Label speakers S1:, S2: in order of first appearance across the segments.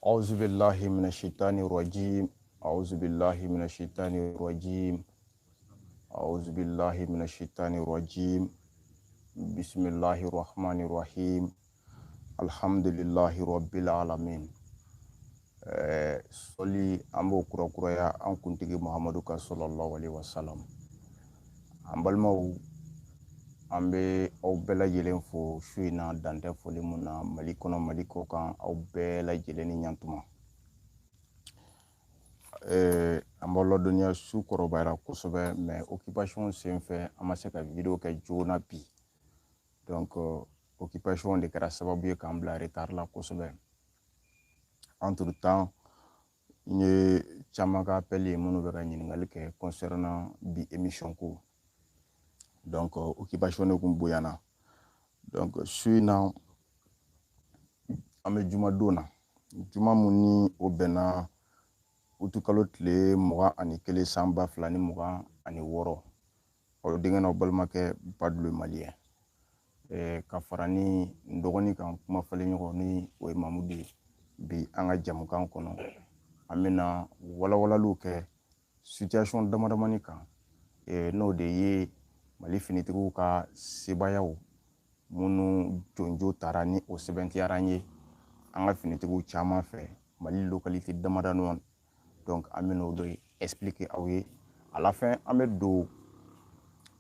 S1: أعوذ بالله من الشيطان الرجيم. أعوذ بالله من الشيطان الرجيم. أعوذ بالله من الشيطان الرجيم. بسم الله الرحمن الرحيم. الحمد لله رب العالمين. Sɔli an b'o kurakuraya an kuntigi Muhamadu kan sallallahu alaihi wasallam. An balimaw, an bɛ aw bɛɛ lajɛlen fo su in na, dan tɛ foli mun na, Mali kɔnɔ, Mali kɔ kan, aw bɛɛ lajɛlen ni ɲantuma. An b'aw ladɔnniya, su kɔrɔbayara kosɛbɛ, mais occupation senfɛ an ma se ka vidéo kɛ joona bi. Donc occupation de kɛra sababu ye k'an bila retard la kosɛbɛ. Entre temps, n ye caman ka appel ye minnu bɛ ka ɲininkali kɛ concernant bi émission ko. Donc occupation de kun bonyana. Donc su in na, an bɛ juma don na, juma mun ni o bɛnna utukalo tile 21 san 2026. Aw denkɛ n'aw balimakɛ Badulu Malien, ka fara ni n dɔgɔnin kan kuma falen ɲɔgɔn ni o ye Mamudu ye. Bi an ka jamukan kɔnɔ, an bɛna walawalaliw kɛ situation dama damani kan, n'o de ye Mali finitigiw ka sebayaw minnu jonjo taara ni o sɛbɛntiyara an ye an ka finitigiw caman fɛ Mali localité damadɔ. Donc an bɛna o de expliquer aw ye. À la fin, an bɛ don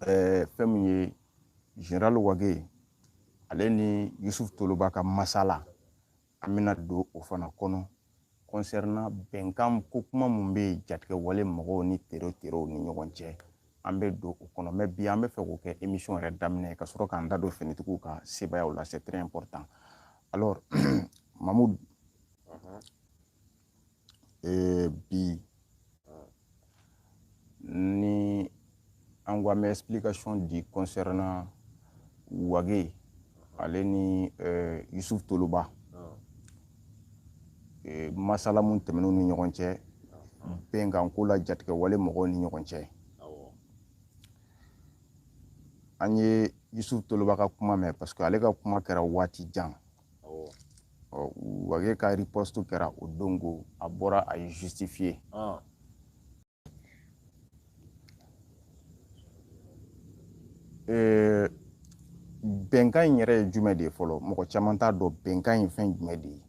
S1: fɛn min ye général Wage ale ni Yusuf Toloba ka masala, an bɛna don o fana kɔnɔ concernant bɛnkan ko kuma mun bɛ yen jatigɛ wale mɔgɔw ni terro terrow ni ɲɔgɔn cɛ, an bɛ don o kɔnɔ. Mais bi, an bɛ fɛ k'o kɛ émission yɛrɛ daminɛ ka sɔrɔ k'an da don finitigiw ka sebayaw la, c'est très important. Alors Mahmoud, bi ni an ko an bɛ explication di concernant Wage ale ni Yusuf Toloba, masala mun tɛmɛn'u ni ɲɔgɔn cɛ bɛnkan ko la jatigɛ wale mɔgɔw ni ɲɔgɔn cɛ, an ye Yusuf Toloba ka kuma mɛn, parce que ale ka kuma kɛra waati jan. Wage ka riposte kɛra o don ko a bɔra a ye justifier. Bɛnkan in yɛrɛ ye jumɛn de ye fɔlɔ? Mɔgɔ caman t'a dɔn bɛnkan in fɛn jumɛn de ye.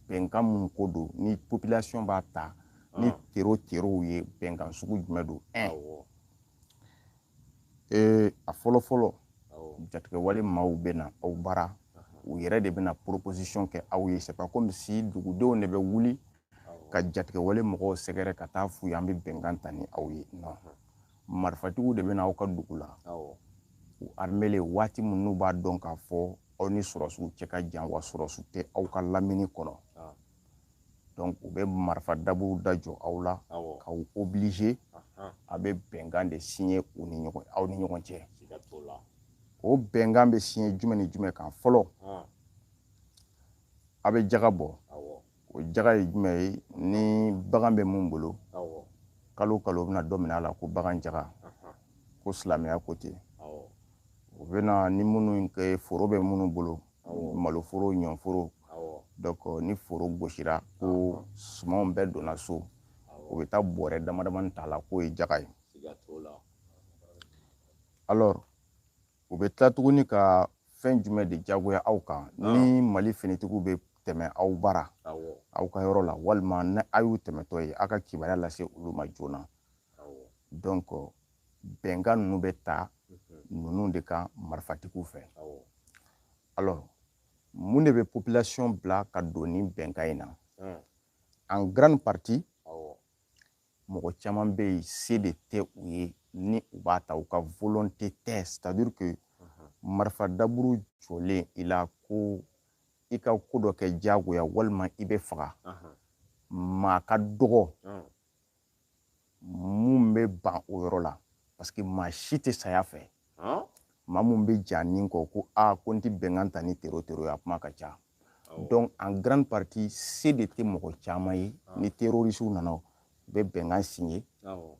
S1: Bɛnkan mun ko don ni population b'a ta ni terro terrow ye, bɛnkan sugu jumɛn don? Un, a fɔlɔ fɔlɔ, jatigɛwale maaw bɛ na aw bara, u yɛrɛ de bɛna proposition kɛ aw ye. C'est pas comme si dugudenw de bɛ wuli ka jatigɛwale mɔgɔw sɛgɛrɛ ka taa f'u ye an bɛ bɛnkan ta ni aw ye. Non, marifatigiw de bɛ na aw ka dugu la, u armelen, waati min n'u b'a dɔn k'a fɔ aw ni sɔrɔsiw cɛ ka jan, wa sɔrɔsiw tɛ aw ka lamini kɔnɔ. Donc u bɛ marifa daburu da jɔ aw la k'aw obliger a bɛ bɛnkan de signer u ni ɲɔgɔn, aw ni ɲɔgɔn cɛ. O bɛnkan bɛ signer jumɛn ni jumɛn kan? Fɔlɔ, a bɛ jaga bɔ. O jaga ye jumɛn ye? Ni bagan bɛ mun bolo, kalo kalo u bɛna dɔ minɛ a la ko bagan jaga, ko silamɛya ko ten. U bɛna ni minnu kɛ foro bɛ minnu bolo, maloforo, ɲɔforo. Donc ni foro gosira ko sumanw bɛɛ donna so, u bɛ taa bɔrɛ dama damani ta la k'o ye jaga ye. Alors u bɛ tila tuguni ka fɛn jumɛn de jagoya aw kan? Ni Mali finitigiw bɛ tɛmɛ aw bara, aw ka yɔrɔ la, walima ni aw y'u tɛmɛtɔ ye, aw ka kibaruya lase olu ma joona. Donc bɛnkan ninnu bɛ ta ninnu de kan marifatigiw fɛ. Alors mun de bɛ population bila ka don ni bɛnkan in na? En grande partie, mɔgɔ caman bɛ yen, se de tɛ u ye ni u b'a ta, u ka volonté tɛ. C'est à dire que marifa daburu jɔlen i la ko i ka ko dɔ kɛ diyagoya walima i bɛ faga, maa ka dɔgɔ mun bɛ ban o yɔrɔ la, parce que maa si tɛ saya fɛ. Maa mun bɛ ja nin kɔ ko aa ko n tɛ bɛnkan ta ni terro terro ye, a kuma ka ca. Donc en grande partie, se de tɛ mɔgɔ caman ye. Ni terrorisiw nana, u bɛ bɛnkan signer.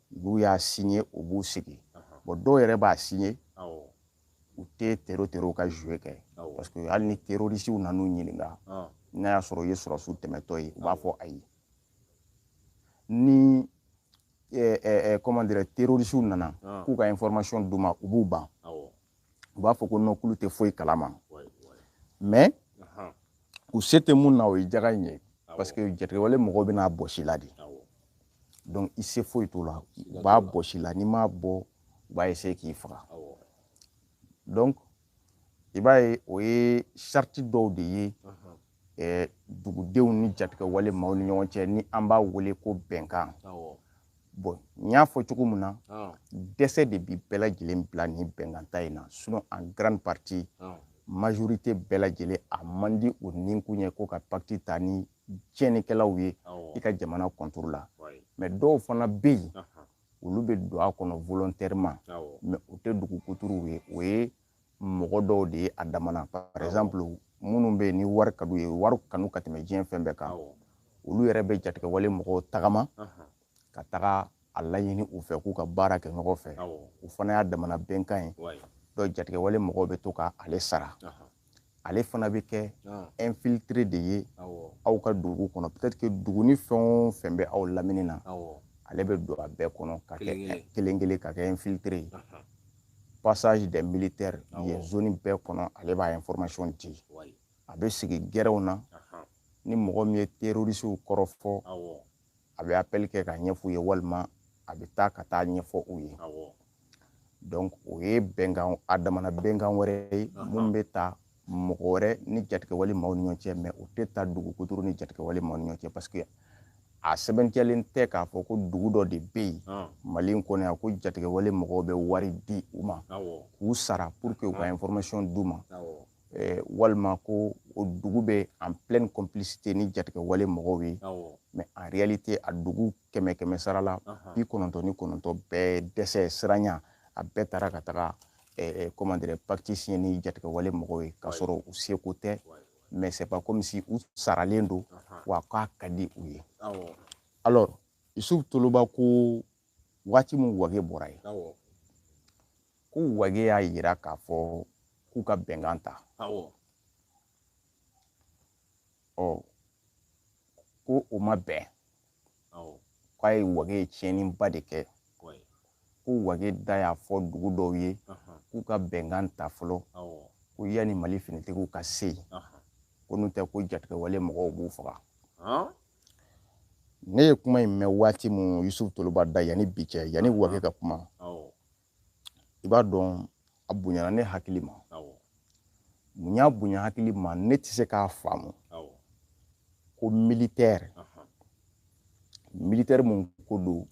S1: N'u y'a signer, u b'u sigi. Bon, dɔw yɛrɛ b'a signer, u tɛ terro terro ka jouer kɛ, parce que hali ni terrorisiw nan'u ɲininka N'a y'a sɔrɔ i ye sɔrɔsiw tɛmɛtɔ ye, u b'a fɔ ayi. Ni comment dire, terroristew nana k'u ka information d'u ma, u b'u ban. U b'a fɔ ko non, k'olu tɛ foyi kalama. Mais u se tɛ mun na, o ye jaga in ye, parce que jatigɛwale mɔgɔw bɛna bɔsi la de. Donc i se foyi t'o la, u b'a bɔsi la, n'i m'a bɔ, u b'a essayer k'i faga. Donc i b'a ye, o ye charte dɔw de ye dugudenw ni jatigɛwale maaw ni ɲɔgɔn cɛ, ni an b'a wele ko bɛnkan. Bon, n y'a fɔ cogo min na, dɛsɛ de bi bɛɛ lajɛlen bila nin bɛnkan ta in na. Sinon, en grande partie, majorité bɛɛ lajɛlen, a man di u ninkun ye ko ka pacte ta ni tiɲɛnikɛlaw ye i ka jamana contre la. Mais dɔw fana bɛ yen, olu bɛ don a kɔnɔ volontairement, mais o tɛ dugu kuturuw ye, o ye mɔgɔ dɔw de ye a damana. Par exemple, minnu bɛ yen ni wari ka d'u ye, wari kanu ka tɛmɛ diɲɛ fɛn bɛɛ kan, olu yɛrɛ bɛ jatigɛwale mɔgɔw tagama ka taga a laɲini u fɛ k'u ka baara kɛ ɲɔgɔn fɛ. O fana y'a damana bɛnkan ye. Donc jatigɛwale mɔgɔw bɛ to ka ale sara, ale fana bɛ kɛ infiltré de ye aw ka dugu kɔnɔ. Peut-être que dugu ni fɛn o fɛn bɛ aw lamini na, ale bɛ don a bɛɛ kɔnɔ ka kɛ kelen kelen, ka kɛ infiltré ye. Passage des militaires yen zone bɛɛ kɔnɔ, ale b'a information di. A bɛ sigi gɛrɛnw na, ni mɔgɔ min ye terroristew kɔrɔfɔ, a bɛ appel kɛ ka ɲɛf'u ye, walima a bɛ taa ka taa ɲɛfɔ u ye. Donc o ye bɛnkan, a damana bɛnkan wɛrɛ ye mun bɛ ta mɔgɔ wɛrɛ ni jatigɛwale maaw ni ɲɔgɔn cɛ, mais o tɛ ta dugu kuturu ni jatigɛwale maaw ni ɲɔgɔn cɛ, parce que a sɛbɛntiyalen tɛ k'a fɔ ko dugu dɔ de bɛ yen Mali in kɔnɔ yan ko jatigɛwale mɔgɔw bɛ wari di u ma k'u sara pour que u ka information d'u ma, walima ko o dugu bɛ en pleine complicité ni jatigɛwale mɔgɔw ye. Mais en réalité, a dugu kɛmɛ kɛmɛ sara la, 99 bɛɛ dɛsɛ siranya, a bɛɛ taara ka taga comment dire, pacte signé ni jatigɛwale mɔgɔw ye, k'a sɔrɔ u seko tɛ. Mais c'est pas comme si u saralen don wa k'a ka di u ye. Alors Yusuf Toloba ko waati min Wage bɔra yen, ko Wage y'a yira k'a fɔ k'u ka bɛnkan ta. Ɔ, ko o ma bɛn, k'a ye Wage ye tiɲɛniba de kɛ, ko Wage da y'a fɔ dugu dɔw ye k'u ka bɛnkan ta fɔlɔ, ko yanni Mali finitigiw ka se yen, ko n'u tɛ, ko jatigɛwale mɔgɔw b'u faga. Ne ye kuma in mɛn waati min Yusuf Toloba da, yanni bi cɛ, yanni Wage ka kuma, i b'a dɔn, a bonyana ne hakili ma. Mun y'a bonya hakili ma? Ne tɛ se k'a faamu ko militaire mun ko don,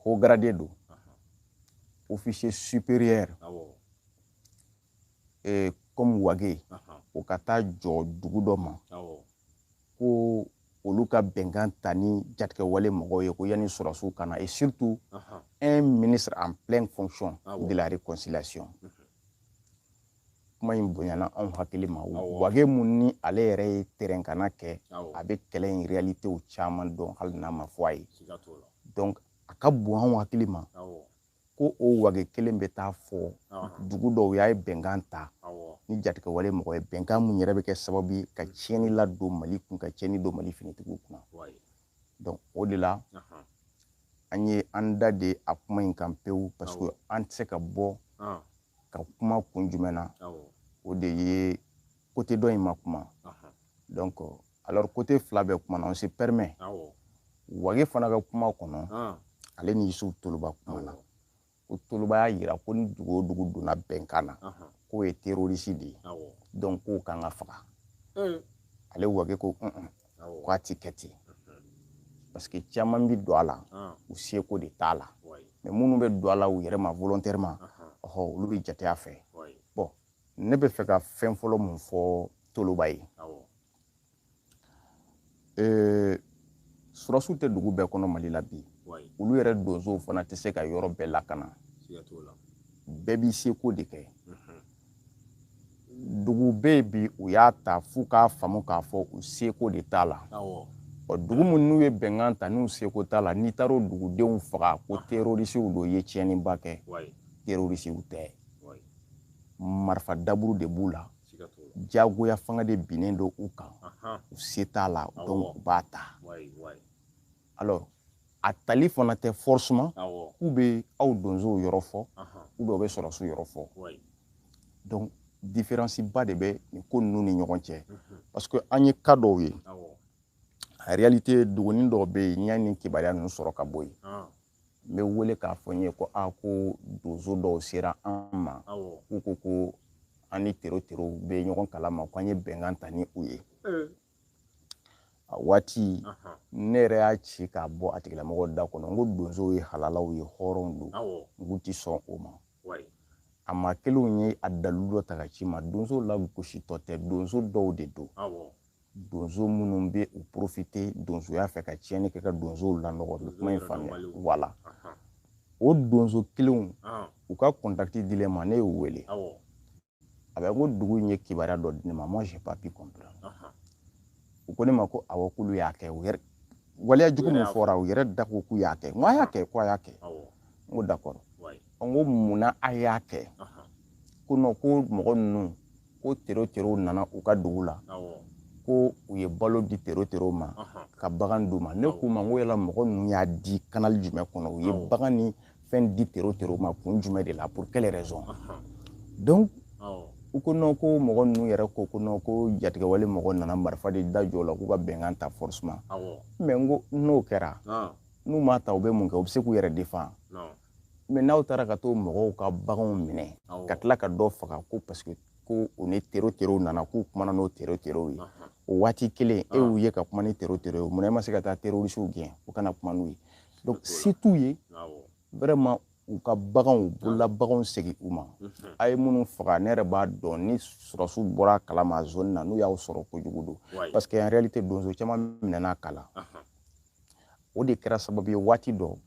S1: haut gradé don, officier supérieur comme Wage, o ka taa jɔ dugu dɔ ma ko olu ka bɛnkan ta ni jatigɛwale mɔgɔw ye, ko yanni sɔrɔsiw ka na, et surtout un ministre en pleine fonction de la réconciliation. Kuma in bonyana anw hakili ma. Wage mun ni ale yɛrɛ ye terrain-kana kɛ, a bɛ kɛlɛ in réalitéw caman dɔn hali n'a ma fɔ a ye. Donc a ka bon anw hakili ma ko o Wage kelen bɛ taa fɔ dugu dɔw y'a ye bɛnkan ta ni jatigɛwale mɔgɔ ye, bɛnkan mun yɛrɛ bɛ kɛ sababu ye ka tiɲɛni ladon Mali kun, ka tiɲɛni don Mali finitigiw kunna. Donc o de la, an ye an da de a kuma in kan pewu, parce que an tɛ se ka bɔ ka kuma kun jumɛn na, o de ye côté dɔ in ma kuma. Donc alors côté fila bɛɛ kuma na, on se permet. Wage fana ka kuma kɔnɔ, ale ni Yusuf Toloba kuma na, ko Toloba y'a yira ko ni dugu o dugu donna bɛnkan na, k'o ye terroriste de ye, donc k'o kan ka faga. Ale Wage ko k'a ti kɛ ten, parce que caman bi don a la, u seko de t'a la, mais minnu bɛ don a la u yɛrɛ ma volontairement, ɔhɔ, olu bɛ jate a fɛ. Bon, ne bɛ fɛ ka fɛn fɔlɔ mun fɔ Toloba ye, sɔrɔsiw tɛ dugu bɛɛ kɔnɔ Mali la bi. Olu yɛrɛ donsow fana tɛ se ka yɔrɔ bɛɛ lakana. Bɛɛ b'i seko de kɛ. Dugu bɛ yen bi, u y'a ta f'u k'a faamu k'a fɔ u seko de t'a la. Ɔ, dugu min n'u ye bɛnkan ta n'u seko t'a la, n'i taara o dugudenw faga ko terroristew don, i ye tiɲɛniba kɛ. Terroristew tɛ, marifa daburu de b'u la. Diyagoya fanga de binnen don u kan, u se t'a la, donc u b'a ta. Alors a tali fana tɛ forcément k'u bɛ aw donsow yɔrɔ fɔ ou bien u bɛ sɔrɔsiw yɔrɔ fɔ. Donc différence ba de bɛ nin ko ninnu ni ɲɔgɔn cɛ, parce que an ye cas dɔw ye. En réalité, duguni dɔw bɛ yen, n y'a nin kibaruya ninnu sɔrɔ ka bɔ yen, n bɛ wele k'a fɔ n ye ko aa, ko donso dɔw sera an ma, k'u ko ko an ni tero terow bɛ ɲɔgɔn kalama, ko an ye bɛnkan ta ni u ye. A waati ne yɛrɛ y'a ci k'a bɔ a tigilamɔgɔ da kɔnɔ, n ko donsow ye halalaw ye, hɔrɔnw don, n k'u ti sɔn o ma. A maa kelenw ye a dalilu dɔ ta ka ci ma, donsow lagositɔ tɛ, donso dɔw de don, donso minnu bɛ u profiter donsoya fɛ ka tiɲɛni kɛ ka donsow lanɔgɔ. Bɛ kuma in faamuya? Voilà, o donso kelenw, u ka contact dilen ma, ne y'u wele. A bɛ ko dugu in ye kibaruya dɔ di ne ma, moi j'ai pas pu comprendre. U ko ne ma ko awɔ, k'olu y'a kɛ, u yɛrɛ waleya jugu min fɔra, u yɛrɛ da ko k'u y'a kɛ. N ko a y'a kɛ, ko a y'a kɛ. N ko d'accord, n ko munna a y'a kɛ? Ko non, ko mɔgɔ ninnu, ko tero terow nana u ka dugu la, ko u ye balo di tero terow ma, ka bagan d'u ma. Ne k'u ma, n ko yala mɔgɔ ninnu y'a di canal jumɛn kɔnɔ? U ye bagan ni fɛn di tero terow ma kun jumɛn de la? Pour quelle raison? Donc u ko non, ko mɔgɔ ninnu yɛrɛ ko ko non, ko jatigɛwale mɔgɔ nana marifa de da jɔ la, k'u ka bɛnkan ta forcément. Mais n ko n'o kɛra, n'u m'a ta, u bɛ mun kɛ? U bɛ se k'u yɛrɛ défend? Mais n'aw taara ka t'o mɔgɔw ka baganw minɛ ka tila ka dɔ faga, ko parce que ko u ni tero terow nana, k'u kumana n'o tero terow ye, o waati kelen e y'u ye ka kuma ni tero tero ye, munna e ma se ka taa terroristew gɛn u kana kuma n'u ye? Donc se t'u ye vraiment, u ka baganw, bolola baganw segin u ma. A ye minnu faga, ne yɛrɛ b'a dɔn, ni sɔrɔsiw bɔra a kalama zone na, n'u y'aw sɔrɔ, kojugu don, parce que en réalité donso caman minɛna a kala. O de kɛra sababu ye waati dɔ,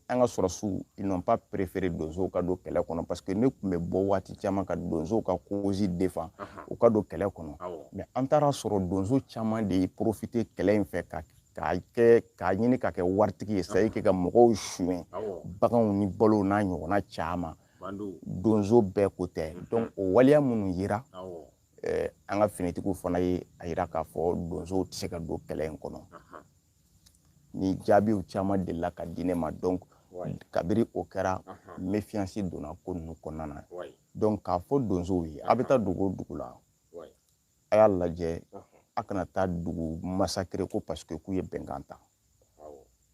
S1: an ka sɔrɔsiw, ils n'ont pas préféré donsow ka don kɛlɛ kɔnɔ, parce que ne tun bɛ bɔ waati caman ka donsow ka cause défend, u ka don kɛlɛ kɔnɔ. Mais an taara sɔrɔ donso caman de ye profiter kɛlɛ in fɛ ka k'a kɛ k'a ɲini ka kɛ waritigi ye, c'est à dire ka mɔgɔw suɲɛ baganw ni balow n'a ɲɔgɔnna caman. Donso bɛɛ ko tɛ. Donc o waleya minnu yera, an ka finitigiw fana ye a yira k'a fɔ donsow tɛ se ka don kɛlɛ in kɔnɔ. Ni jaabiw caman delila ka di ne ma. Donc kabiri o kɛra, méfiance donna ko ninnu kɔnɔna na. Donc k'a fɔ donsow ye, a bɛ taa dugu o dugu la, a y'a lajɛ a kana taa dugu massacrer ko parce que k'u ye bɛnkan ta.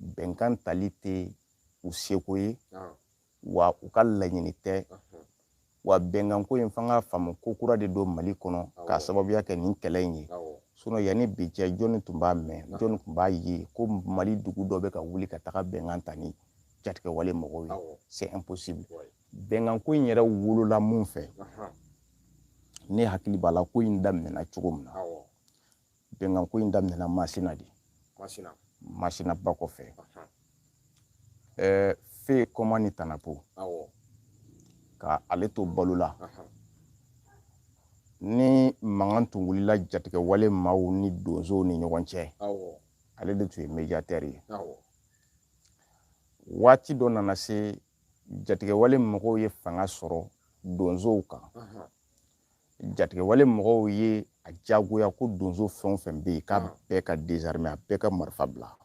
S1: Bɛnkan tali tɛ u seko ye, wa u ka laɲini tɛ. Wa bɛnkanko in f'an k'a faamu, ko kura de don Mali kɔnɔ k'a sababuya kɛ nin kɛlɛ in ye. Sinon yanni bi cɛ, jɔnni tun b'a mɛn, jɔnni tun b'a ye ko Mali dugu dɔ bɛ ka wuli ka taga bɛnkan ta ni jatigɛwale mɔgɔw ye? C'est impossible. Bɛnkanko in yɛrɛ wolola mun fɛ? Ne hakili b'a la, ko in daminɛna cogo min na, bɛnkanko in daminɛna Masina de, Masina ba kɔfɛ, fe kɔma ni Tanapo, ka ale to balo la, ni mankan tun wulila jatigɛwale maaw ni donsow ni ɲɔgɔn cɛ, ale de tun ye médiateur ye. Waati dɔ nana se, jatigɛwale mɔgɔw ye fanga sɔrɔ donsow kan. Jatigɛwale mɔgɔw ye a diyagoya ko donso fɛn o fɛn bɛ yen, k'a bɛɛ ka désarmer, a bɛɛ ka marifa bila,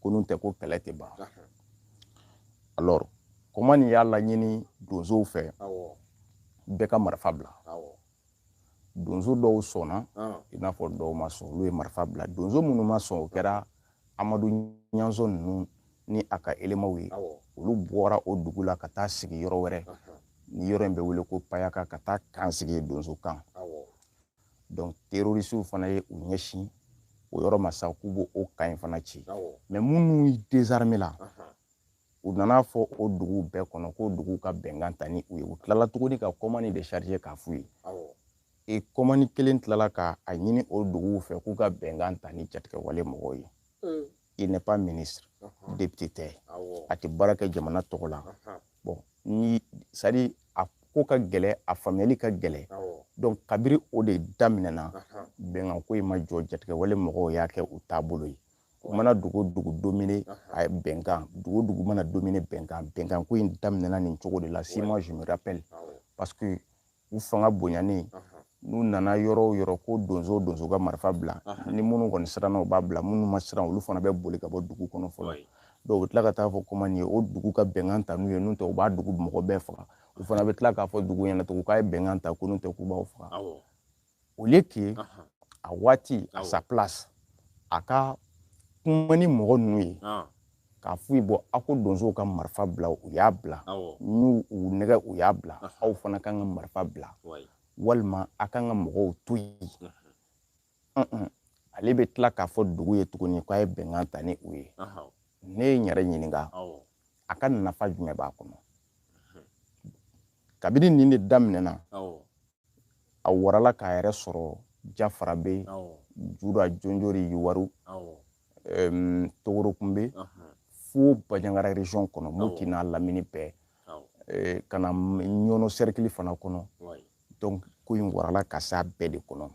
S1: ko n'u tɛ ko kɛlɛ tɛ ban. Alors kɔma nin y'a laɲini donsow fɛ, bɛɛ ka marifa bila. Donso dɔw sɔnna, i n'a fɔ dɔw ma sɔn, olu ye marifa bila. Donso minnu ma sɔn, o kɛra Amadu Ɲanzɔn ninnu ni a ka éléments ye. Olu bɔra o dugu la ka taa sigi yɔrɔ wɛrɛ, ni yɔrɔ in bɛ wele ko Payaka, ka taa kan sigi, donso kan. Donc terroristew fana ye u ɲɛsin o yɔrɔ ma sa, k'u b'o o kan in fana ci. Mais minnu désarmé la, u nana fɔ o duguw bɛɛ kɔnɔ ko duguw ka bɛnkan ta ni u ye. U tilala tuguni ka kɔmani de charger k'a f'u ye. E kɔmani kelen tilala ka a ɲini o duguw fɛ k'u ka bɛnkan ta ni jatigɛwale mɔgɔw ye. Il n'est pas ministre, député tɛ, a tɛ baara kɛ jamana tɔgɔ la. Bon, ni c'est à dire a ko ka gɛlɛ, a faamuyali ka gɛlɛ. Donc kabiri o de daminɛna, bɛnkanko in ma jɔ. Jatigɛwale mɔgɔw y'a kɛ u taabolo ye. U mana dugu o dugu dominer, a ye bɛnkan, dugu o dugu mana dominer, bɛnkan. Bɛnkanko in daminɛna nin cogo de la, si moi je me rappelle, parce que U fanga bonyanen, n'u nana yɔrɔ o yɔrɔ ko donso donso ka marifa bila, ni minnu kɔni siranna, u b'a bila, minnu ma siran, olu fana bɛ boli ka bɔ dugu kɔnɔ fɔlɔ. Dɔw bɛ tila ka taa fɔ nin ye o dugu ka bɛnkan ta n'u ye, n'o tɛ u b'a dugu mɔgɔ bɛɛ faga. U fana bɛ tila k'a fɔ dugu ɲɛna tugun k'a ye bɛnkan ta, ko n'o tɛ k'u b'aw faga. Au lieu que a waati, à sa place, a ka kuma ni mɔgɔ ninnu ye k'a f'u ye: bɔn, aw ko donsow ka marifa bila, u y'a bila, n'u u nɛgɛ, u y'a bila, aw fana kan ka marifa bila, walima a kan ka mɔgɔw to yen. Ale bɛ tila k'a fɔ dugu ye tuguni k'a ye bɛnkan ta ni u ye. Ne ye n yɛrɛ ɲininka, a ka nafa jumɛn b'a kɔnɔ? Kabini nin de daminɛna, a warala k'a yɛrɛ sɔrɔ Jafarabe, Juda, Jonjori, Yuwaru, Togorokunbe, fo Bandiagara région kɔnɔ, Mopti n'a lamini bɛɛ, ka na Ɲɔnɔ cercle fana kɔnɔ. Donc ko in warala ka s'a bɛɛ de kɔnɔ.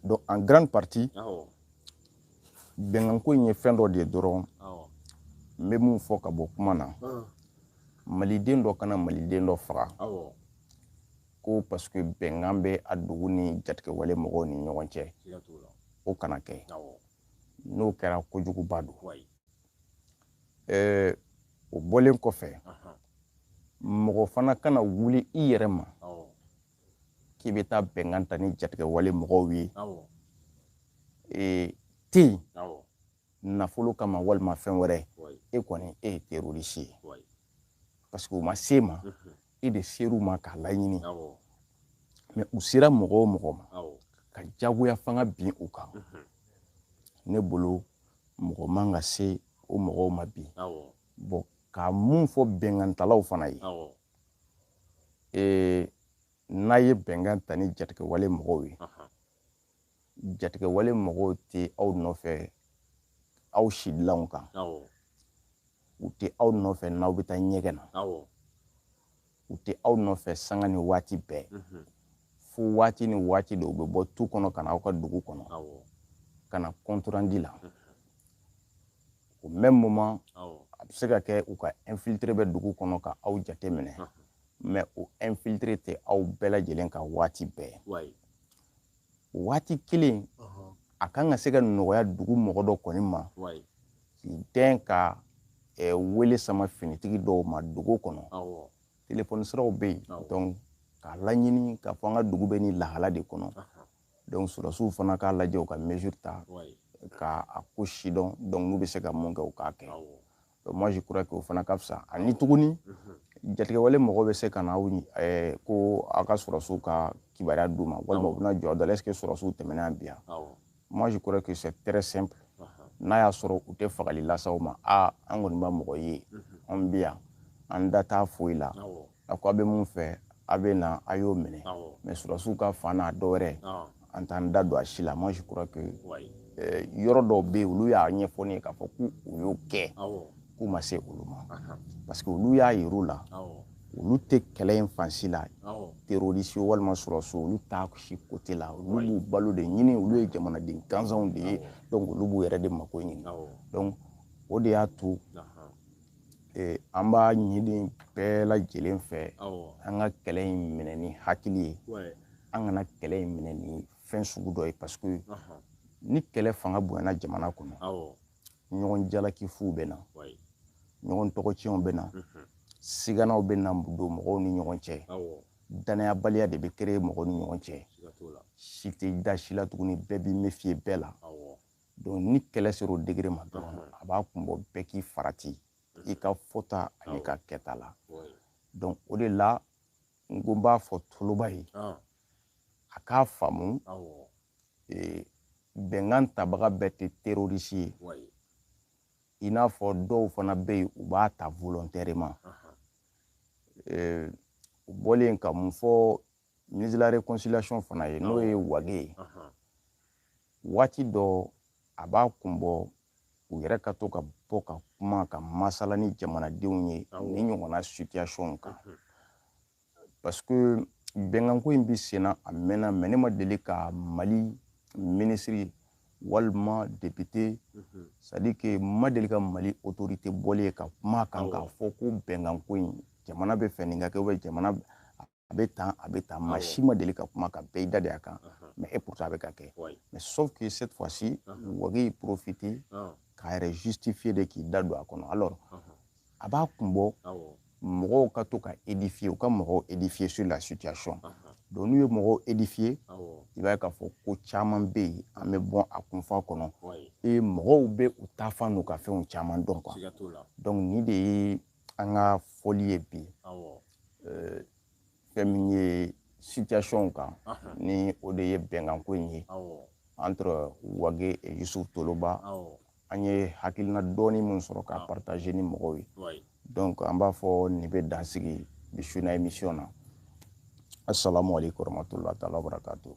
S1: Donc en grande partie, bɛnkanko in ye fɛn dɔ de ye dɔrɔn. N bɛ mun fɔ ka bɔ kuma na? Maliden dɔ kana maliden dɔ faga ko parce que bɛnkan bɛ a dugu ni jatigɛwale mɔgɔw ni ɲɔgɔn cɛ. O kana kɛ. N'o kɛra, kojuguba don. O bɔlen kɔfɛ, mɔgɔ fana kana wuli i yɛrɛ ma k'i bɛ taa bɛnkan ta ni jatigɛwale mɔgɔw ye ten nafolo kama walima fɛn wɛrɛ. E kɔni, e ye terroriste ye, parce que u ma se ma, e de ser'u ma k'a laɲini. Mais u sera mɔgɔ o mɔgɔ ma ka jagoya fanga bin u kan, ne bolo mɔgɔ man ka se o mɔgɔw ma bi. Bɔn, ka mun fɔ bɛnkantalaw fana ye? N'a ye bɛnkan ta ni jatigɛwale mɔgɔw ye, jatigɛwale mɔgɔw tɛ aw nɔfɛ aw sidilanw kan, u tɛ aw nɔfɛ n'aw bɛ taa ɲɛgɛn na, u tɛ aw nɔfɛ sanga ni waati bɛɛ. Fo waati ni waati de u bɛ bɔ tu kɔnɔ ka na aw ka dugu kɔnɔ ka na compte rendu la. Au même moment, a bɛ se ka kɛ u ka infiltré bɛ dugu kɔnɔ ka aw jate minɛ, mais o infiltré tɛ aw bɛɛ lajɛlen ka waati bɛɛ. O waati kelen, a kan ka se ka nɔgɔya dugu mɔgɔ dɔ kɔni ma k'i dɛn ka wele sama finitigi dɔw ma dugu kɔnɔ. Telefɔni siraw bɛ yen, donc k'a laɲini k'a fɔ an ka dugu bɛ nin lahala de kɔnɔ. Donc sɔrɔdasiw fana k'a lajɛ, u ka mesure ta ka a ko sidɔn. Donc n'u bɛ se ka mun kɛ, u k'a kɛ. Donc moi, je crois que o fana ka fisa. Ani tuguni, jatigɛwale mɔgɔw bɛ se ka na aw ko aw ka sɔrɔdasiw ka kibaruya d'u ma, walima u bɛna jɔ aw da la: est ce que sɔrɔdasiw tɛmɛna yan bi yan? Moi, je crois que c'est très simple. N'a y'a sɔrɔ u tɛ fagali lase aw ma, a an kɔni ma mɔgɔ ye, an bɛ yan, an da t'a foyi la. A ko a bɛ mun fɛ, a bɛ na, a y'o minɛ. Mais sɔrɔdasiw ka fan n'a dɔ wɛrɛ, an t'an da don a si la. Moi, je crois que yɔrɔ dɔw bɛ yen, olu y'a ɲɛfɔ ne ye k'a fɔ k'u y'o kɛ, k'u ma se olu ma, parce que olu y'a yir'u la, olu tɛ kɛlɛ in fansi la, terroriste walima sɔrɔdasiw, olu t'a si côté la. Olu b'u balo de ɲini, olu ye jamanaden gansanw de ye. Donc olu b'u yɛrɛ de mako ɲini. Donc o de y'a to an b'a ɲini bɛɛ lajɛlen fɛ, an ka kɛlɛ in minɛ ni hakili ye, an kana kɛlɛ in minɛ ni fɛn sugu dɔ ye, parce que ni kɛlɛ fanga bonyana jamana kɔnɔ, ɲɔgɔn jalaki fuw bɛ na, ɲɔgɔn tɔgɔcɛnw bɛ na, siganaw bɛ na don mɔgɔw ni ɲɔgɔn cɛ, danayabaliya de bɛ créer mɔgɔw ni ɲɔgɔn cɛ, si tɛ da si la tuguni, bɛɛ b'i méfier bɛɛ la. Donc ni kɛlɛ sera o degré ma dɔrɔn, a b'a kun bɔ bɛɛ k'i farati i ka fɔta ani ka kɛta la. Donc o de la, n ko n b'a fɔ Toloba ye, a k'a faamu, bɛnkan tabaga bɛɛ tɛ terroriste ye. I n'a fɔ dɔw fana bɛ yen, u b'a ta volontairement. O bɔlen, ka mun fɔ ministre de la Réconciliation fana ye, n'o ye Wage ye? Waati dɔ a b'a kun bɔ u yɛrɛ ka to ka bɔ ka kuma, ka masala ni jamanadenw ye ni ɲɔgɔnna situation kan, parce que bɛnkanko in bi senna a mɛnna, mais ne ma deli ka Mali ministre walima député, c'est à dire que ma deli ka Mali autorité bɔlen ye ka kuma kan k'a fɔ ko bɛnkanko in, jamana bɛ fɛ nin ka kɛ, jamana Bɛ tan, a bɛ tan, maa si ma deli ka kuma ka bɛɛ i da de a kan, mais et pourtant a bɛ ka kɛ. Mais sauf que cette fois-ci, Wagué y'i profiter k'a yɛrɛ justifier de k'i da don a kɔnɔ. Alors a b'a kun bɔ mɔgɔw ka to ka édifier, u ka mɔgɔw édifier sur la situation. Donc n'u ye mɔgɔw édifier, i b'a ye k'a fɔ ko caman bɛ yen, an bɛ bɔ a kunfa kɔnɔ et mɔgɔw bɛ u taafan n'u ka fɛnw caman dɔn quoi. Donc nin de ye an ka fɔli ye bi, fɛn min ye situation kan, ni o de ye bɛnkanko in ye entre Wagué et Youssouf Toloba. An ye hakilina dɔɔni min sɔrɔ ka partager ni mɔgɔw ye. Donc an b'a fɔ nin bɛ dan sigi bi su in na émission na. Assalamu alaikum warahmatullahi taala wabarakatuh.